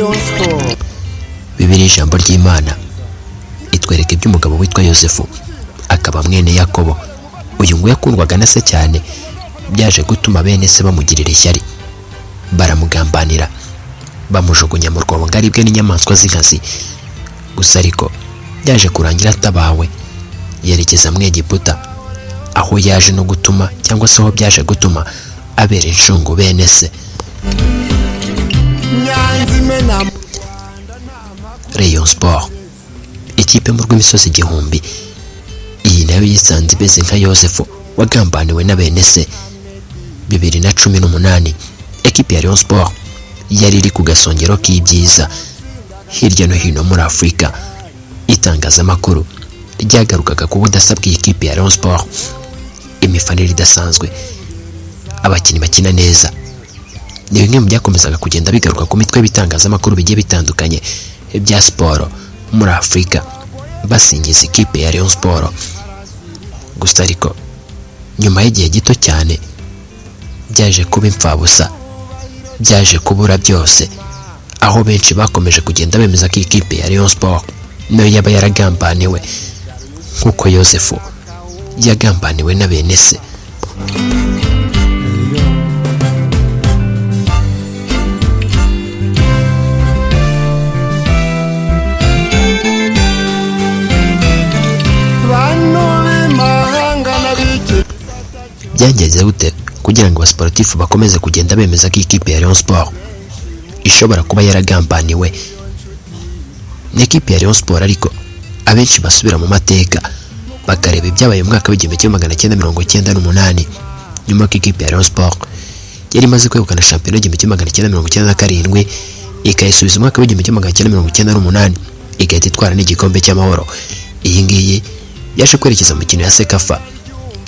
Rayon Sport. Bibiliya, ijambo ry'Imana, itwereka iby'umugabo witwa Yosefu, akaba mwene Yakobo. Uyu nguyu yakundwaga na se cyane, byaje gutuma bene se bamugirira ishyari, baramugambanira, bamujugunya mu rwobo ngo aribwe n'inyamaswa z'inkazi. Gusa ariko byaje kurangira atabawe, yerekeza mu Egiputa, aho yaje no gutuma, cyangwa se aho byaje gutuma abera inshungu bene se. Nyanza imena. Rayon Sport, ikipe mu rw'imisozi igihumbi, iyi nayo yisanze imeze nka Yosefu wagambaniwe na bene se. 2018 ekipe ya Rayon Sport yari iri ku gasongero k'ibyiza hirya no hino muri Afurika. Itangazamakuru ryagarukaga ku budasa bw'iyi kipe ya Rayon Sport, imifanire idasanzwe, abakinnyi bakina neza, ni bimwe mu byakomezaga kugenda bigaruka ku mitwe y'ibitangazamakuru bigiye bitandukanye bya siporo muri Afurika, basingiza ikipe ya Rayon Sport. Gusa ariko nyuma y'igihe gito cyane byaje kuba imfabusa, byaje kubura byose, aho benshi bakomeje kugenda bemeza ko ikipe ya Rayon Sport nayo yaba yaragambaniwe nk'uko Yosefu yagambaniwe na bene se. Bantu b'imahanga n'abiki. Byagenze gute kugira ngo abasiporutifu bakomeze kugenda bemeza ko ikipe ya Rayon Sport ishobora kuba yaragambaniwe? Ni ikipe ya Rayon Sport ariko abenshi basubira mu mateka bakareba ibyabaye mu mwaka w'1998, nyuma y'uko ikipe ya Rayon Sport yari imaze kwegukana shampiyona 1997, ikayisubiza umwaka w'1998, igahita itwara n'igikombe cy'amahoro. Iyi ngiyi yaje kwerekeza mu mikino ya CECAFA,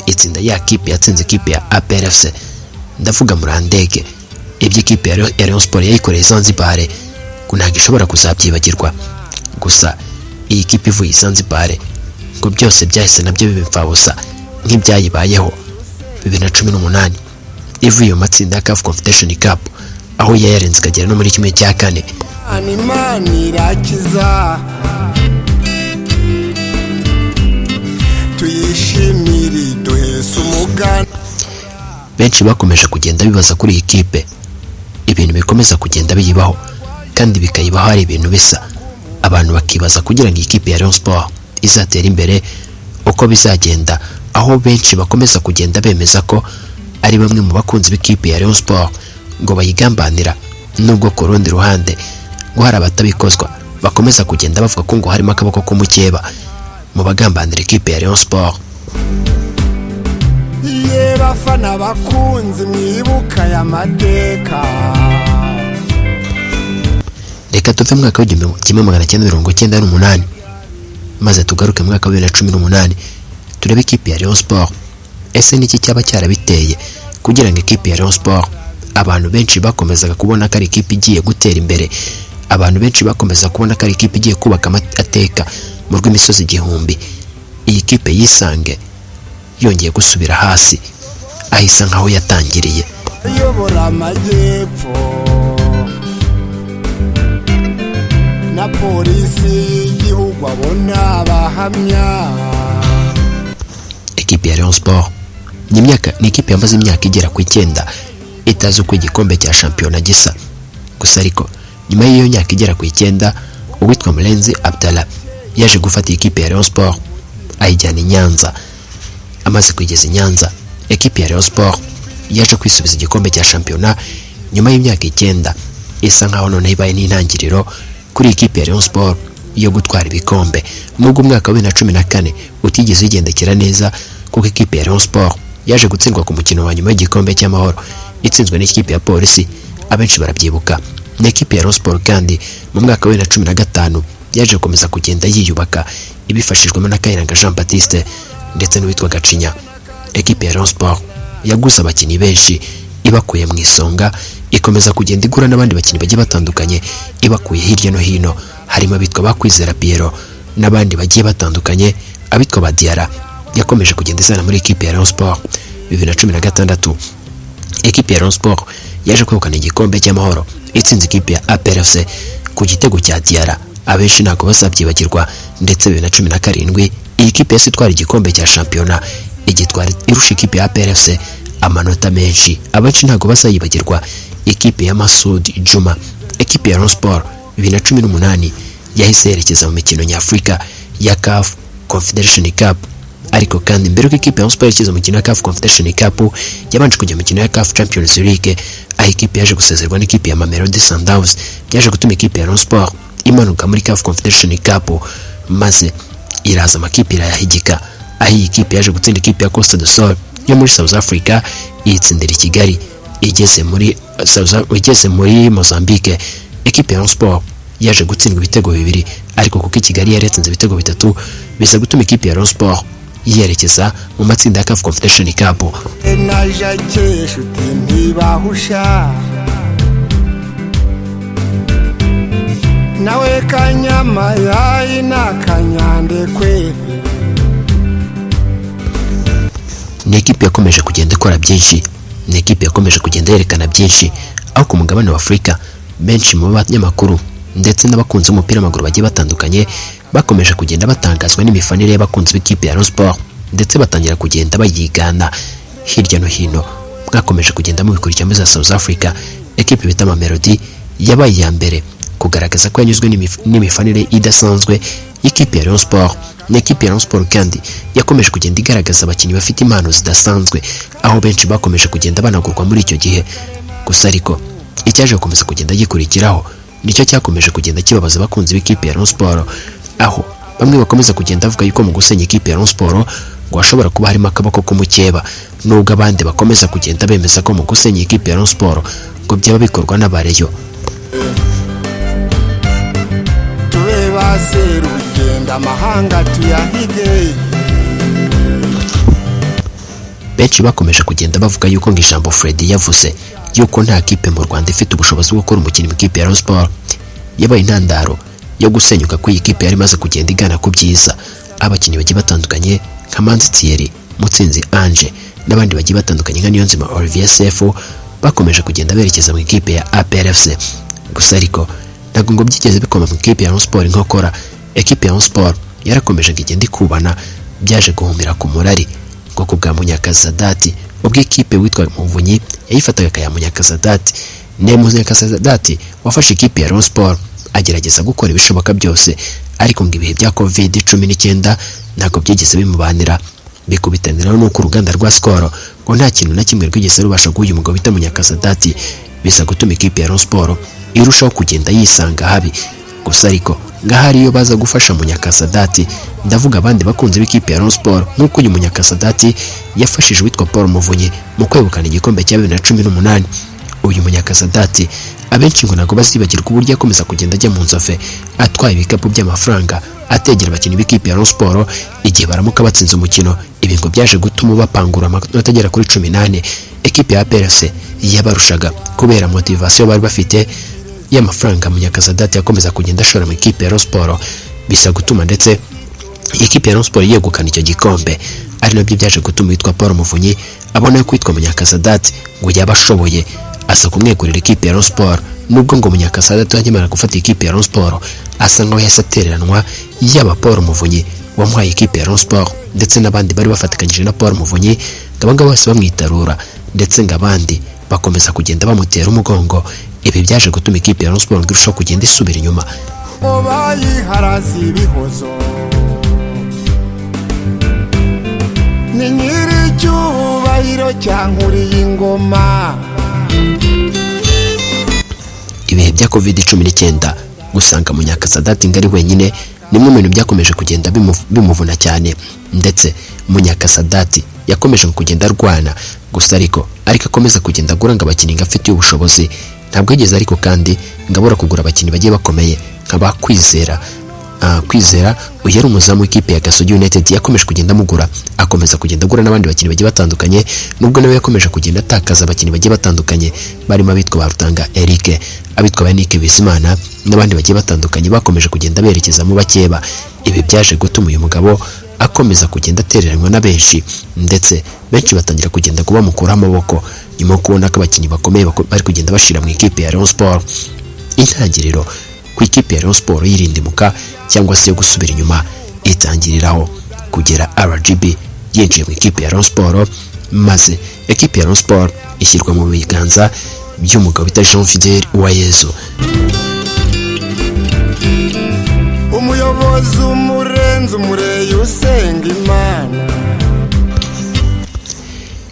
itsinda ya kipe yatsinze ikipe ya APR FC, ndavuga Murandege. Ibyo ikipe ya Rayon Sport yayikoreye Zanzibar ngo ntabwo ishobora kuzabyibagirwa. Gusa iyi kipe ivuye i Zanzibar ngo byose byahise nabyo biba imfabusa nk'ibyayibayeho 2018 ivuye mu matsinda ya CAF Confederation Cup, aho yayarenze ikagera no muri 1/4. Imana irakiza, tuyishimire, duhese umugana. Benshi bakomeje kugenda bibaza kuri iyi kipe ibintu bikomeza kugenda biyibaho, kandi bikayibaho ari ibintu bisa. Abantu bakibaza kugira ngo iyi kipe ya Rayon Sport izatere imbere uko bizagenda, aho benshi bakomeza kugenda bemeza ko ari bamwe mu bakunzi b'ikipe ya Rayon Sport ngo bayigambanira, nubwo ku rundi ruhande ngo hari abatabikozwa bakomeza kugenda bavuga ko ngo harimo akaboko k'umukeba mu bagambanira ikipe ya Rayon Sport. Ye bafana bakunzi, mwibuka aya mateka. Reka tuve mu mwaka w'1998 maze tugaruke mu mwaka wa 2018, turebe ikipe ya Rayon Sport. Ese niki cyaba cyarabiteye kugira ngo ikipe ya Rayon Sport, abantu benshi bakomezaga kubona ko ari ikipe igiye gutera imbere, abantu benshi bakomeza kubona ko ari ikipe igiye kubaka amateka mu rw'imisozi igihumbi, iyi kipe yisange yongeye gusubira hasi aho isa nkaho yatangiriye? Ayobora amajyepfo na polisi y'igihugu, abona abahamya. Ekipe ya Rayon Sport ni ikipe yamaze imyaka igera ku 9 itazi uko igikombe cya shampiyona gisa. Gusa ariko nyuma y'iyo myaka igera ku 9, uwitwa Murenzi Abdallah yaje gufata iyi kipe ya Rayon Sport ayijyana i Nyanza. Amaze kuyigeza i Nyanza, ekipe ya Rayon Sport yaje kwisubiza igikombe cya shampiyona nyuma y'imyaka 9, isa nkaho noneho ibaye n'intangiriro kuri iyi kipe ya Rayon Sport yo gutwara ibikombe, nubwo umwaka wa 2014 utigeze uyigendekera neza, kuko ikipe ya Rayon Sport yaje gutsindwa ku mukino wa nyuma w'igikombe cy'amahoro, itsinzwe n'ikipe ya Polisi, abenshi barabyibuka. Ni ikipe ya Rayon Sport kandi mu mwaka wa 2015 yaje gukomeza kugenda yiyubaka ibifashijwemo na Kayiranga Jean Baptiste ndetse n'uwitwa Gacinya. Ekipe ya Rayon Sport yaguze abakinnyi benshi ibakuye mu Isonga, ikomeza kugenda igura n'abandi bakinnyi bagiye batandukanye ibakuye hirya no hino, harimo abitwa Bakwizera Pierrot n'abandi bagiye batandukanye, abitwa ba Diarra yakomeje kugenda izana muri ekipe ya Rayon Sport. 2016 ekipe ya Rayon Sport yaje kwegukana igikombe cy'amahoro, itsinze ikipe ya APR FC. ku gitego cya Diarra, abenshi ntabwo bazabyibagirwa. Ndetse 2017 iyi kipe yahise itwara igikombe cya shampiyona, igitwara irusha ikipe ya APR FC amanota menshi, abenshi ntabwo bazayibagirwa. Ikipe ya Masud Juma, ekipe ya Rayon Sport 2018 yahise yerekeza mu mikino nyafurika ya CAF Confederation Cup. Ariko kandi mbere yuko ikipe ya Rayon Sport yerekeza mu mikino ya CAF Confederation Cup, yabanje kujya mu mikino ya CAF Champions League, aho ikipe yaje gusezerwa n'ikipe ya Mamelodi Sundowns. Byaje gutuma ikipe ya Rayon Sport imanuka muri CAF Confederation Cup, maze iraza amakipe irayahigika, aho iyi kipe yaje gutsinda ikipe ya Costa do Sol yo muri South Africa, iyitsindira i Kigali. Igeze muri Mozambique, ekipe ya Rayon Sport yaje gutsindwa ibitego 2, ariko kuko i Kigali yari yatsinze ibitego 3, biza gutuma ikipe ya Rayon Sport yerekeza mu matsinda ya CAF Confederation Cup. Na Jake shuti ntibahusha, nawe Kanyama yayi na Kanyandekwe. Ni ekipe yakomeje kugenda ikora byinshi, ni ekipe yakomeje kugenda yerekana byinshi, aho ku mugabane wa Afurika benshi mu banyamakuru ndetse n'abakunzi b'umupira w'amaguru bagiye batandukanye bakomeje kugenda batangazwa n'imifanire y'abakunzi b'ikipe ya Rayon Sport, ndetse batangira kugenda bayigana hirya no hino. Mwakomeje kugenda mubikurikira muri za South Africa, ekipe bita Mamelodi yabaye iya mbere kugaragaza ko yanyuzwe n'imifanire idasanzwe y'ikipe ya Rayon Sport. Ni ekipe ya Rayon Sport kandi yakomeje kugenda igaragaza abakinnyi bafite impano zidasanzwe, aho benshi bakomeje kugenda banagurwa muri icyo gihe. Gusa ariko icyaje gukomeza kugenda gikurikiraho nicyo cyakomeje kugenda kibabaza abakunzi b'ikipe ya Rayon Sport, aho bamwe bakomeza kugenda bavuga yuko mu gusenya ikipe ya Rayon Sport ngo hashobora kuba harimo akaboko k'umukeba, nubwo abandi bakomeza kugenda bemeza ko mu gusenya ikipe ya Rayon Sport ngo byaba bikorwa n'abareyo. Tube ba serugenda amahanga tuyahige. Benshi bakomeje kugenda bavuga yuko ngo ijambo Freddy yavuze yuko nta kipe mu Rwanda ifite ubushobozi bwo gukora umukino mu ikipe ya Rayon Sport yabaye intandaro yo gusenyuka kw'iyi kipe yari imaze kugenda igana ku byiza. Abakinnyi bagiye batandukanye nka Manzi Thierry, Mutsinzi Ange n'abandi bagiye batandukanye nka Niyonzima Olivier Sefu bakomeje kugenda berekeza mu ikipe ya APR FC. Gusa ariko ntabwo ngo byigeze bikoma mu ikipe ya Rayon Sport inkokora. Ekipe ya Rayon Sport yarakomeje ngo igenda ikubana, byaje guhumira ku murari ngo ku bwa Munyakazi, ubwo ikipe witwa Muvunyi yayifataga akaya Munyakazi. Ne Munyakazi wafashe ikipe ya Rayon Sport agerageza gukora ibishoboka byose, ariko ngo ibihe bya Covid-19 ntabwo byigeze bimubanira. Bikubitaniraho n'uko uruganda rwa Skol ngo nta kintu na kimwe rwigeze rubasha guha uyu mugabo bita Munyakazi, biza gutuma ikipe ya Rayon Sport irushaho kugenda yisanga habi. Gusa ariko ngahari iyo baza gufasha Munyakazi, ndavuga abandi bakunzi b'ikipe ya Rayon Sport, nk'uko uyu Munyakazi yafashije uwitwa Paul Muvunyi mu kwegukana igikombe cya 2018. Uyu Munyakazi abenshi ngo ntabwo bazibagirwa uburyo yakomeza kugenda ajya mu nzove atwaye ibikapu by'amafaranga ategera abakinnyi b'ikipe ya Rayon Sport igihe baramuka batsinze umukino. Ibi ngo byaje gutuma bapangura amanota agera kuri 18 ekipe ya APR FC yabarushaga kubera motivation bari bafite y'amafaranga Munyakazi yakomeza kugenda ashora mu ikipe ya Rayon Sport, bisa gutuma ndetse ikipe ya Rayon Sport yegukana icyo gikombe. Ari nabyo byaje gutuma witwa Paul Muvunyi abona ko witwa Munyakazi ngo yaba ashoboye, asa kumwegurira ikipe ya Rayon Sport. Nubwo ngo Munyakazi akimara gufata ikipe ya Rayon Sport asa nkaho yahise atereranwa, yaba Paul Muvunyi wamuhaye ikipe ya Rayon Sport ndetse n'abandi bari bafatikanyije na Paul Muvunyi, ngo abangaba bose bamwitarura, ndetse ngo abandi bakomeza kugenda bamutera umugongo. Ibi byaje gutuma ikipe ya Rayon Sport irushaho kugenda isubira inyuma. Ngo bayiharaze ibihozo, ni nyiricyubahiro cyankuriye ingoma. Ibihe bya Covid-19 gusanga Munyakazi ngo ari wenyine ni bimwe mu bintu byakomeje kugenda bimuvuna cyane, ndetse Munyakazi yakomeje kugenda arwana. Gusa ariko akomeza kugenda agura ngo abakinnyi ngo afitiye ubushobozi, ntabwo yigeze ariko kandi ngo abura kugura abakinnyi bagiye bakomeye nka ba Kwizera. Kwizera uyu yari umuzamu w'ikipe ya Gasogi United, yakomeje kugenda amugura, akomeza kugenda agura n'abandi bakinnyi bagiye batandukanye, nubwo nawe yakomeje kugenda atakaza abakinnyi bagiye batandukanye barimo abitwa ba Rutanga Eric, abitwa ba Nick Bizimana n'abandi bagiye batandukanye bakomeje kugenda berekeza mu bakeba. Ibi byaje gutuma uyu mugabo akomeza kugenda atereranywa na benshi, ndetse benshi batangira kugenda kubamukuraho amaboko nyuma yo kubona ko abakinnyi bakomeye bari kugenda bashira mu ikipe ya Rayon Sport. Intangiriro ku ikipe ya Rayon Sport yirindimuka cyangwa se yo gusubira inyuma itangiriraho kugera RGB yinjiye mu ikipe ya Rayon Sport, maze ekipe ya Rayon Sport ishyirwa mu biganza by'umugabo bita Jean Fidel Uwayezu. Umuyobozi umurenze umureye usenga Imana.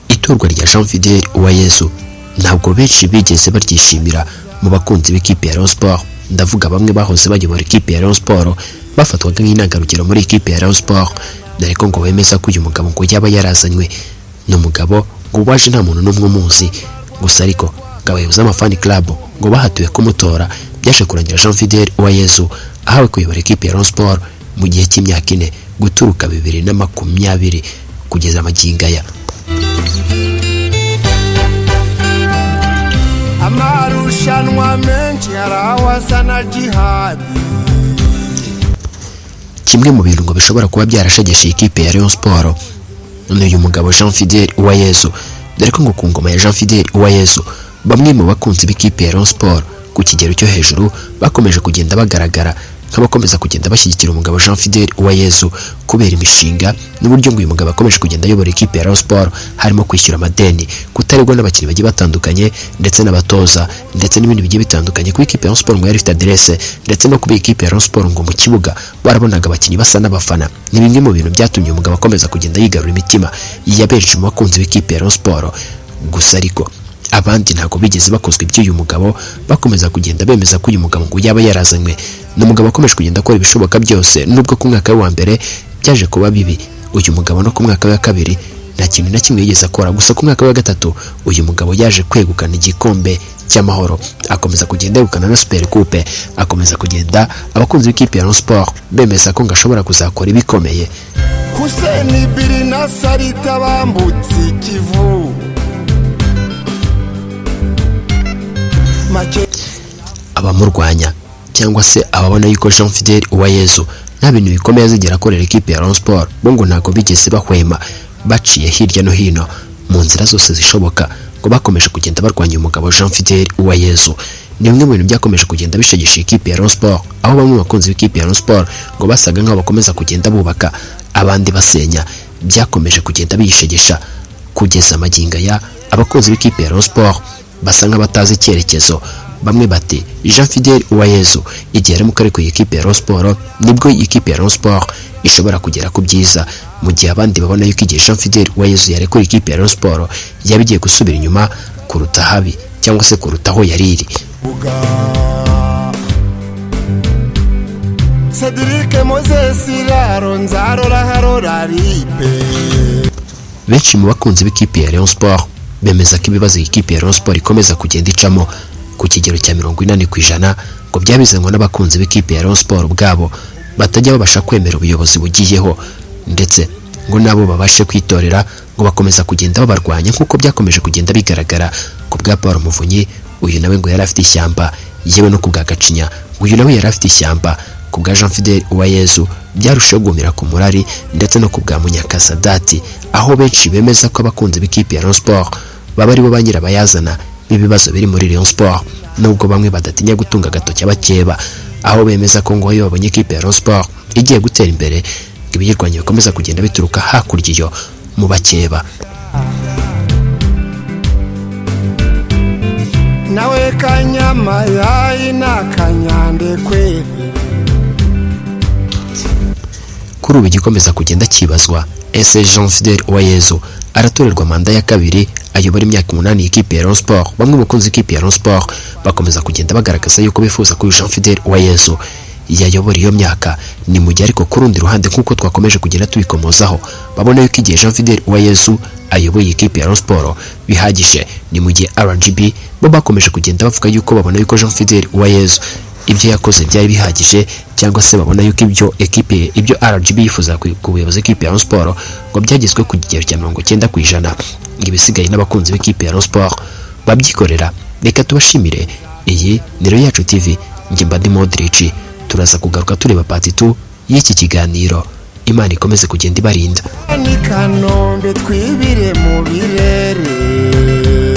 Itorwa rya Jean Fidel Uwayezu ntabwo benshi bigeze baryishimira mu bakunzi b'ikipe ya Rayon Sport. Ndavuga bamwe bahoze bayobora ikipe ya Rayon Sport bafatwaga nk'intangarugero muri ikipe ya Rayon Sport, dore ko ngo bemeza ko uyu mugabo ngo yaba yarazanywe n'umugabo ngo waje nta muntu n'umwe umuzi. Gusa ariko ngo abayobozi b'amafani club ngo bahatiwe kumutora, byaje kurangira Jean Fidel Uwayezu ahawe kuyobora ikipe ya Rayon Sport mu gihe cy'imyaka 4 guturuka 2020 kugeza magingo aya. Amarushanwa menshi hari aho asa na jihadi. Kimwe mu bintu ngo bishobora kuba byarashegeshe ikipe ya Rayon Sport ni uyu mugabo Jean Fidel Uwayezu, dore ko ngo ku ngoma ya Jean Fidel Uwayezu bamwe mu bakunzi b'ikipe ya Rayon Sport ku kigero cyo hejuru bakomeje kugenda bagaragara nk'abakomeza kugenda bashyigikira umugabo Jean Fidel Uwayezu kubera imishinga n'uburyo ngo uyu mugabo akomeje kugenda ayobora ikipe ya Rayon Sport, harimo kwishyura amadeni, kutaregwa n'abakinnyi bagiye batandukanye ndetse n'abatoza ndetse n'ibindi bigiye bitandukanye. Kuba ikipe ya Rayon Sport ngo yari ifite aderese ndetse no kuba ikipe ya Rayon Sport ngo mu kibuga barabonaga abakinnyi basa n'abafana, ni bimwe mu bintu byatumye umugabo akomeza kugenda yigarura imitima ya benshi mu bakunzi b'ikipe ya Rayon Sport. Gusa ariko abandi ntabwo bigeze bakozwa iby'uyu mugabo, bakomeza kugenda bemeza ko uyu mugabo ngo yaba yarazanywe. Ni umugabo akomeje kugenda akora ibishoboka byose, nubwo ku mwaka we wa mbere byaje kuba bibi, uyu mugabo no ku mwaka we wa kabiri nta kintu na kimwe yigeze akora. Gusa ku mwaka we wa gatatu uyu mugabo yaje kwegukana igikombe cy'amahoro, akomeza kugenda yegukana na Super Coupe, akomeza kugenda abakunzi b'ikipe ya Rayon Sport bemeza ko ngo ashobora kuzakora ibikomeye. Hussein Biri na Sarita bambutse Ikivu. Abamurwanya cyangwa se ababona yuko Jean Fidel Uwayezu nta bintu bikomeye azigera akorera ikipe ya Rayon Sport, bo ngo ntabwo bigeze bahwema, baciye hirya no hino mu nzira zose zishoboka ngo bakomeje kugenda barwanya umugabo Jean Fidel Uwayezu. Ni bimwe mu bintu byakomeje kugenda bishegesha ikipe ya Rayon Sport, aho bamwe mu bakunzi b'ikipe ya Rayon Sport ngo basaga nk'aho bakomeza kugenda bubaka abandi basenya, byakomeje kugenda biyishegesha kugeza magingo aya abakunzi b'ikipe ya Rayon Sport basa nk'abatazi icyerekezo. Bamwe bati Jean Fidel Uwayezu igihe ari mu karere ku ikipe ya Rayon Sport nibwo ikipe ya Rayon Sport ishobora kugera ku byiza, mu gihe abandi babona yuko igihe Jean Fidel Uwayezu yarekura ikipe ya Rayon Sport yaba igiye gusubira inyuma kuruta habi cyangwa se kuruta aho yari iri. Cedric Moses Iraro nzarora harora ripe. Benshi mu bakunzi b'ikipe ya Rayon Sport bemeza ko ibibazo ikipe ya Rayon Sport ikomeza kugenda icamo ku kigero cya 80% ngo byabizanwa n'abakunzi b'ikipe ya Rayon Sport ubwabo batajya babasha kwemera ubuyobozi bugiyeho, ndetse ngo nabo babashe kwitorera ngo bakomeza kugenda babarwanya nk'uko byakomeje kugenda bigaragara ku bwa Paul Muvunyi. Uyu nawe ngo yari afite ishyamba, yewe no ku bwa Gacinya uyu nawe yari afite ishyamba, ku bwa Jean Fidel Uwayezu byarushaho guhumira ku murari, ndetse no ku bwa Munyakasadati, aho benshi bemeza ko abakunzi b'ikipe ya Rayon Sport baba aribo ba nyirabayazana b'ibibazo biri muri Rayon Sport, nubwo bamwe badatinya gutunga agatoki abakeba, aho bemeza ko ngo iyo babonye ikipe ya Rayon Sport igiye gutera imbere ngo ibiyirwanya bikomeza kugenda bituruka hakurya iyo mu bakeba. Nawe kanyama yayi nakanyandekwe. Kuri ubu igikomeza kugenda kibazwa, ese Jean Fidel Uwayezu aratorerwa manda ya kabiri ayobora imyaka 8 ikipe ya Rayon Sport? Bamwe mu bakunzi ikipe ya Rayon Sport bakomeza kugenda bagaragaza yuko bifuza ko Jean Fidel Uwayezu yayobora iyo myaka. Ni mu gihe ariko ku rundi ruhande nk'uko twakomeje kugenda tubikomozaho babona yuko igihe Jean Fidel Uwayezu ayoboye ikipe ya Rayon Sport bihagije. Ni mu gihe RGB bo bakomeje kugenda bavuga yuko babona yuko Jean Fidel Uwayezu ibyo yakoze byari bihagije, cyangwa se babona yuko ibyo ekipe ibyo RGB yifuza ku buyobozi bw'ikipe ya Rayon Sport ngo byagezwe ku kigero cya 90%, ibisigaye n'abakunzi b'ikipe ya Rayon Sport babyikorera. Reka tubashimire. Iyi ni Rayon Yacu TV, njye Mbadi Modric, turaza kugaruka tureba part 2 y'iki kiganiro. Imana ikomeze kugenda ibarinda. Ni Kanombe twibire mu birere.